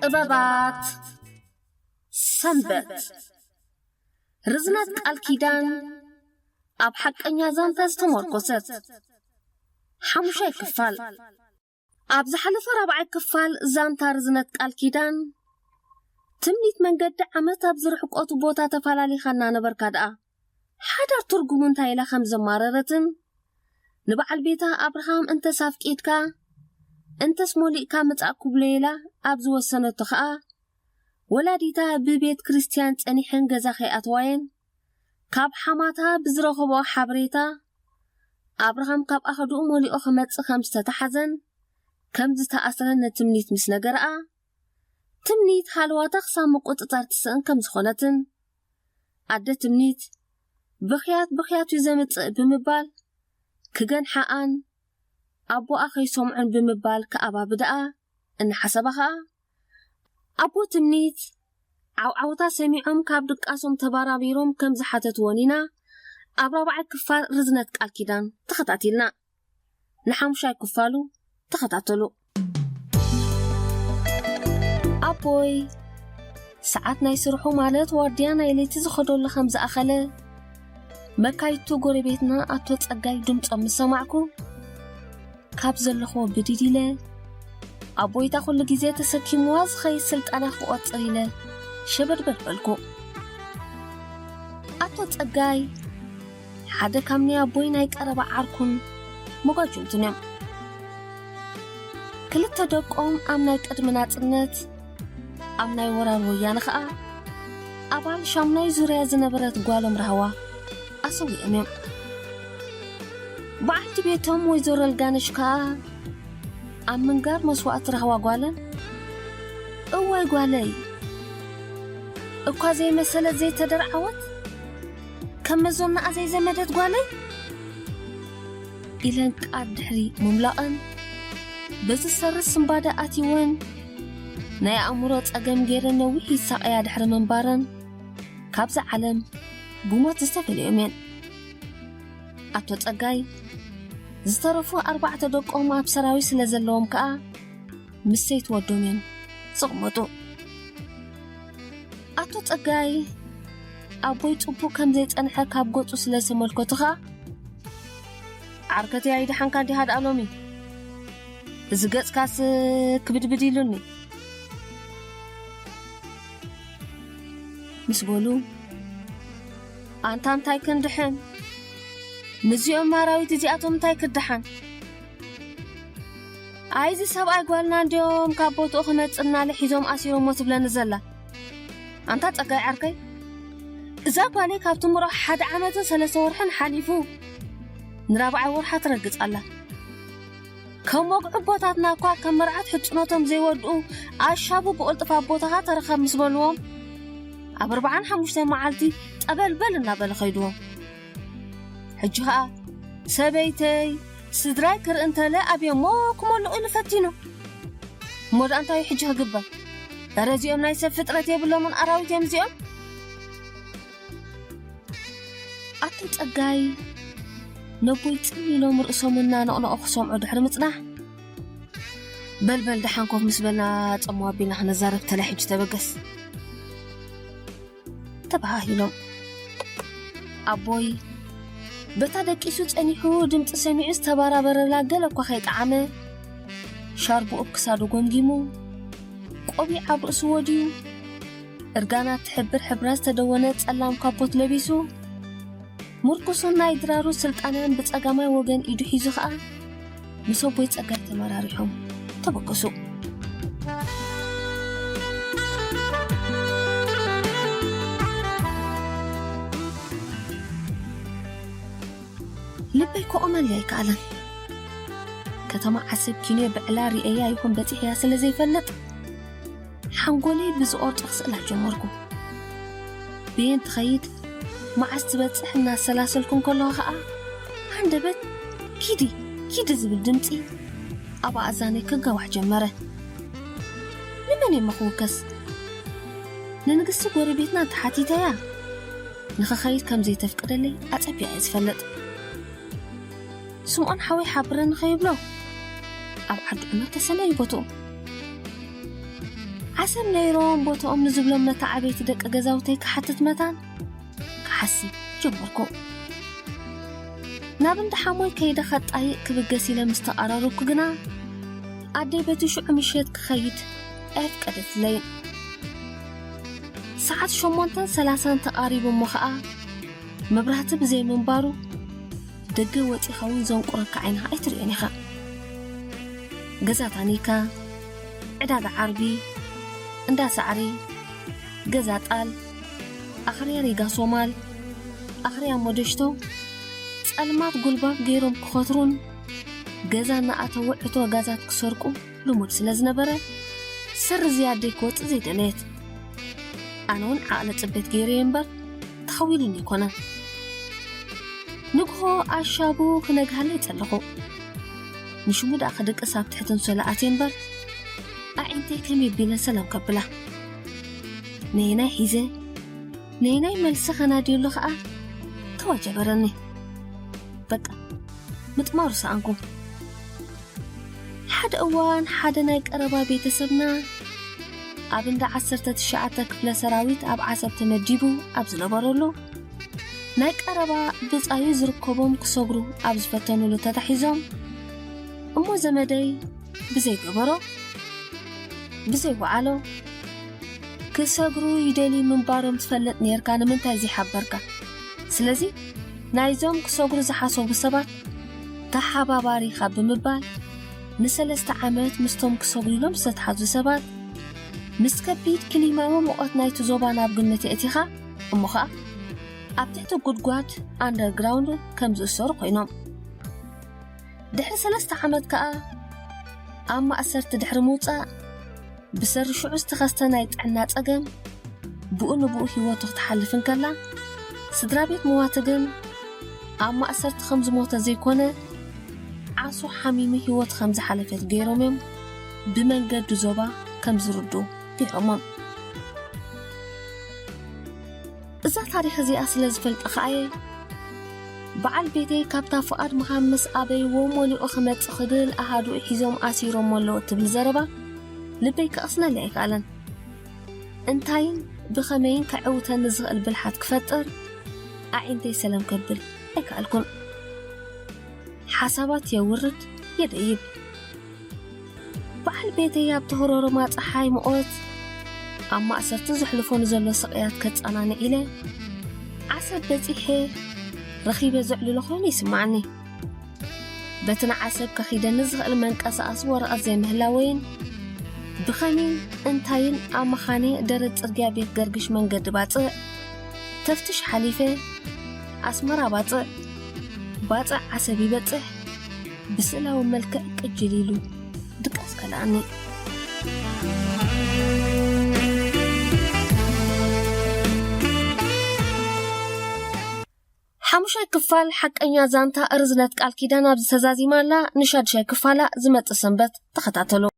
ጥበባት ሰንበት። ርዝነት ቃል ኪዳን ኣብ ሓቀኛ ዛንታ ዝተመርኮሰት። ሓሙሻይ ክፋል። ኣብ ዝሓለፈ ራብዓይ ክፋል ዛንታ ርዝነት ቃል ኪዳን፣ ትምኒት መንገዲ ዓመት ኣብ ዝርሕቀቱ ቦታ ተፈላሊኻ እናነበርካ ደኣ፣ ሓዳር ትርጉሙ እንታይ ኢላ ከም ዘማረረትን፣ ንበዓል ቤታ ኣብርሃም እንተስ ኣፍቂድካ፣ እንተስ ሞሊእካ ምጻእ ክብሎ ኢላ ኣብ ዝወሰነቶ ኸኣ፣ ወላዲታ ብቤት ክርስትያን ጸኒሐን ገዛ ከይኣተዋየን፣ ካብ ሓማታ ብዝረኸቦ ሓበሬታ፣ ኣብርሃም ካብ ኣኸድኡ ሞሊኡ ክመጽእ ከም ዝተታሓዘን ከም ዝተኣስረን ንትምኒት ምስ ነገርኣ፣ ትምኒት ሃለዋታ ክሳብ ምቁጽጻር ትስእን ከም ዝኾነትን፣ ኣደ ትምኒት፣ ብኽያት ብኽያት እዩ ዘምጽእ ብምባል ክገንሓኣን ኣቦኣ ከይሰምዖን ብምባል ክኣባብድኣ እናሓሰባ ኸኣ፣ ኣቦ ትምኒት ዓውዓውታ ሰሚዖም ካብ ድቃሶም ተባራቢሮም ከም ዝሓተትወን ኢና ኣብ ራብዓይ ክፋል ርዝነት ቃል ኪዳን ተኸታቲልና። ንሓሙሻይ ክፋሉ ተኸታተሉ። ኣቦይ፣ ሰዓት ናይ ስርሑ ማለት ዋርድያ ናይ ለይቲ ዝኸደሉ ከም ዝኣኸለ፣ መካይቱ ጎረቤትና ኣቶ ጸጋይ ድምጾም ምስ ሰማዕኩ፣ ካብ ዘለኹዎ ብድድ ኢለ፣ ኣቦይታ ኩሉ ግዜ ተሰኪምዋ ዝኸይድ ስልጠና ክቖጽር ኢለ ሸበድበድ በልኩ። ኣቶ ጸጋይ፣ ሓደ ካብ ናይ ኣቦይ ናይ ቀረባ ዓርኩን መጓጅምቱን እዮም። ክልተ ደቆም ኣብ ናይ ቅድሚ ናጽነት፣ ኣብ ናይ ወራር ወያነ ኸኣ ኣባል ሻምናይ ዙርያ ዝነበረት ጓሎም ራህዋ ኣሰዊኦም እዮም። በዓልቲ ቤቶም ወይዘሮ ኣልጋነሽ ከኣ ኣብ ምንጋር መስዋእቲ ራህዋ ጓለን፣ "እዋይ ጓለይ፣ እኳ ዘይመሰለት ዘይተደርዓወት፣ ከም መዞናኣ ዘይዘመደት ጓለይ" ኢለን ቃል ድሕሪ ምምላቐን፣ በዚ ሰሪ ስንባደ ኣትይወን ናይ ኣእምሮ ጸገም ገይረን ነዊሕ ይሳቐያ ድሕሪ ምንባረን፣ ካብዛ ዓለም ብሞት ዝተፈለዮም እየን። ኣቶ ጸጋይ ዝተረፉ ኣርባዕተ ደቆም ኣብ ሰራዊት ስለ ዘለዎም ከኣ ምስ ሰይቲ ወዶም እዮም ዝቕመጡ። ኣቶ ጸጋይ ኣቦይ ጽቡቕ ከም ዘይጸንሐ ካብ ገጹ ስለ ዝተመልከቱ ከኣ፣ "ዓርከተይ ኣይደሓንካን ዲኻ ደኣ ሎሚ? እዚ ገጽካስ ክብድብድ ኢሉኒ" ምስ በሉ፣ "ኣንታ እንታይ ክንድሕን? ምስዚኦም ኣራዊት እዚኣቶም እንታይ ክደሓን? ኣይዚ ሰብኣይ ጓልና እንድዮም ካብ ቦትኡ ክመጽእ እናለ ሒዞም ኣሲሮሞ ትብለኒ ዘላ። ኣንታ ጸጋይ ዓርከይ፣ እዛ ጓለይ ካብ ትምሮ ሓደ ዓመትን ሰለስተ ወርሕን ሓሊፉ ንራብዓይ ወርሓ ትረግጽ ኣላ። ከም ወግዒ ኣቦታትና እኳ ከም መርዓት ሕጽኖቶም ዘይወድኡ ኣሻቡ ብቕልጥፍ ኣቦታኻ ተረኸብ ምስ በልዎም፣ ኣብ ኣርብዓን ሓሙሽተን መዓልቲ ጠበልበል እናበለ ኸይድዎም። ሕጂ ኸኣ ሰበይተይ፣ ስድራይ ክርኢ እንተለ ኣብዮሞ ክመልኡ ኢሉ ፈቲኑ። እሞ ደኣ እንታይ እዩ ሕጂ ክግበር? እረ እዚኦም ናይ ሰብ ፍጥረት የብሎምን፣ ኣራዊት እዮም እዚኦም።" ኣቶ ጸጋይ ነቦይ ጽን ኢሎም ርእሶም እናነቕነቑ ክሰምዑ ድሕሪ ምጽናሕ፣ "በል በል ደሓን ኮፍ ምስ በልና ጽምው ኣቢልና ክነዛረብ ተላ ሕጂ ተበገስ" ተበሃሂሎም። ኣቦይ በታ ደቂሱ ጸኒሑ ድምጺ ሰሚዑ ዝተባራበረላ ገለ እኳ ከይጠዓመ፣ ሻርቡ ኣብ ክሳዱ ጎምጊሙ፣ ቆቢዕ ኣብ ርእሱ ወድዩ፣ እርጋና ትሕብር ሕብራ ዝተደወነ ጸላም ካፖት ለቢሱ፣ ምርኩሱን ናይ ድራሩ ስልጣንያን ብጸጋማይ ወገን ኢዱ ሒዙ ኸኣ፣ ምስ ኣቦይ ጸጋይ ተመራሪሖም ተበገሱ። ልበይ ክቆመለይ ኣይከኣለን። ከተማ ዓሰብ ኪንዮ ብዕላ ርእየያ ይኹን በጺሐያ ስለ ዘይፈልጥ፣ ሓንጎለይ ብዝቖርጦ ክስእላ ጀመርኩ። በየን ትኸይድ፣ መዓስ ትበጽሕ እናሰላሰልኩ እንከለኹ ኸኣ፣ ሃንደበት፣ "ኪዲ፣ ኪዲ" ዝብል ድምጺ ኣብ ኣእዛነይ ክጋዋሕ ጀመረ። ንመን እየ ክውከስ? ንንግስቲ ጎረቤትና እንተሓቲተያ፣ ንኽኸይድ ከም ዘይተፍቅደለይ ኣጸቢቐ እየ ዝፈልጥ። ስምዖን ሓወይ ሓብረኒ ከይብሎ፣ ኣብ ዓዲ ዑና ተሰነዩ ቦትኡ። ዓሰብ ነይሮም ቦታኦም ንዝብሎም መተዓብይቲ ደቂ ገዛውተይ ክሓትት መታን ክሓስብ ጀመርኩ። ናብ እንዳ ሓሞይ ከይደ ከጣይቕ ክብገስ ኢለ ምስ ተቓረርኩ ግና፣ ኣደይ በቲ ሽዑ ምሸት ክኸይድ ኣየፍቀደትለይን። ሰዓት ሸሞንተን ሰላሳን ተቓሪቡ እሞ ኸኣ፣ መብራህቲ ብዘይምንባሩ፣ ደገ ወጺኻ እውን ዘንቁረካ ዓይንኻ ኣይትርእዮን ኢኻ። ገዛ ታኒካ፣ ዕዳጋ ዓርቢ፣ እንዳ ሳዕሪ፣ ገዛ ጣል፣ ኣኽርያ ሪጋ ሶማል፣ ኣኽርያ ሞደሽቶ፣ ጸልማት ጉልባብ ገይሮም ክኸትሩን ገዛ እናኣተዉ ዕትሮ ጋዛት ክሰርቁ ልሙድ ስለ ዝነበረ፣ ስር ዝያደይ ክወጽእ ዘይደለየት። ኣነ እውን ዓቕለ ጽቤት ገይረዮ እምበር ተኸዊሉኒ ኣይኮነን። ንግሆ ኣሻቡ ክነግሃለይ ጸለኹ። ንሽሙ ደኣ ክድቅስ ኣብ ትሕቲ ኣንሶላ ኣትየ እምበር፣ ኣዒንተይ ከመይ ቢለ ሰላም ከብላ። ነየናይ ሒዘ፣ ነየናይ መልሲ ከናድየሉ ኸኣ ተዋጀበረኒ። በቃ፣ ምጥማሩ ሰኣንኩ። ሓደ እዋን ሓደ ናይ ቀረባ ቤተሰብና ኣብ እንዳ ዓሰርተ ትሽዓተ ክፍለ ሰራዊት ኣብ ዓሰብ ተመዲቡ ኣብ ዝነበረሉ፣ ናይ ቀረባ ብጻዩ ዝርከቦም ክሰግሩ ኣብ ዝፈተኑሉ ተታሒዞም፣ እሞ ዘመደይ ብዘይ ገበሮ፣ ብዘይ ወዓሎ፣ ክሰግሩ ይደልዩ ምንባሮም ትፈልጥ ኔርካ፣ ንምንታይ ዘይሓበርካ? ስለዚ ናይዞም ክሰግሩ ዝሓሰቡ ሰባት ተሓባባሪ ኢኻ ብምባል፣ ንሰለስተ ዓመት ምስቶም ክሰግሩ ኢሎም ዝተትሓዙ ሰባት፣ ምስ ከቢድ ክሊማዊ ሙቐት ናይቲ ዞባ ናብ ግምት የእቲኻ፣ እሞ ኸኣ ኣብ ትሕቲ ጉድጓድ ኣንደርግራውንድ ከም ዝእሰሩ ኮይኖም። ድሕሪ ሰለስተ ዓመት ከኣ ኣብ ማእሰርቲ ድሕሪ ምውጻእ፣ ብሰሪ ሽዑ ዝተኸስተ ናይ ጥዕና ጸገም ብኡ ንብኡ ህይወቱ ክትሓልፍ እንከላ፣ ስድራ ቤት መዋቲ ግን ኣብ ማእሰርቲ ከም ዝሞተ ዘይኮነ፣ ዓሶ ሓሚሙ ህይወቱ ከም ዝሓለፈት ገይሮም እዮም ብመንገዲ ዞባ ከም ዝርድኡ ገይሮሞም። እዛ ታሪኽ እዚኣ ስለ ዝፈልጠ ኸኣየ፣ በዓል ቤተይ ካብታ ፍቓድ ምሃብ ምስ ኣበይዎ ሞሊቑ ክመጽእ ክብል ኣሃዱኡ ሒዞም ኣሲሮሞ ኣለዉ እትብል ዘረባ ልበይ ከቕስነለይ ኣይከኣለን። እንታይን ብኸመይን ከዕውተኒ ዝኽእል ብልሓት ክፈጥር ኣዒንተይ ሰለም ከብል ኣይከኣልኩን። ሓሳባት የውርድ የደይብ። በዓል ቤተይ ኣብቲ ህሮሮማ ጸሓይ ሙቐት ኣብ ማእሰርቲ ዘሕልፎ ንዘሎ ስቕያት ከጸናንዕ ኢለ ዓሰብ በጺሐ ረኺበ ዘዕልሎ ኮይኑ ይስምዓኒ። በቲ ንዓሰብ ከኺደኒ ዝኽእል መንቀሳቐሲ ወረቐት ዘይምህላወይን ብኸመይን እንታይን ኣብ መኻነ ደረት ጽርግያ ቤት ገርግሽ መንገዲ ባጽዕ ተፍትሽ ሓሊፈ ኣስመራ ባጽዕ፣ ባጽዕ ዓሰብ ይበጽሕ፣ ብስእላዊ መልክዕ ቅጅል ኢሉ ድቃስ ከልኣኒ። ሓሙሻይ ክፋል ሓቀኛ ዛንታ ርዝነት ቃል ኪዳን ኣብዚ ተዛዚማ ኣላ። ንሻድሻይ ክፋላ ዝመጽእ ሰንበት ተኸታተሉ።